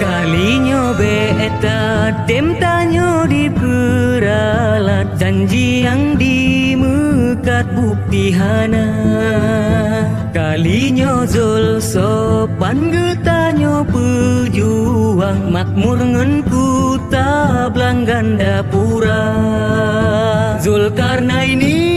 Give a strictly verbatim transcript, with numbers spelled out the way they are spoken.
Kali nyoe bék that tem tanyoe dipeuralat, janji nyang dimeukat bukti hana. Kali nyoe Zul sopan geutanyoe peujuang, makmur ngon kuta blang gandapura. Zulkarnaini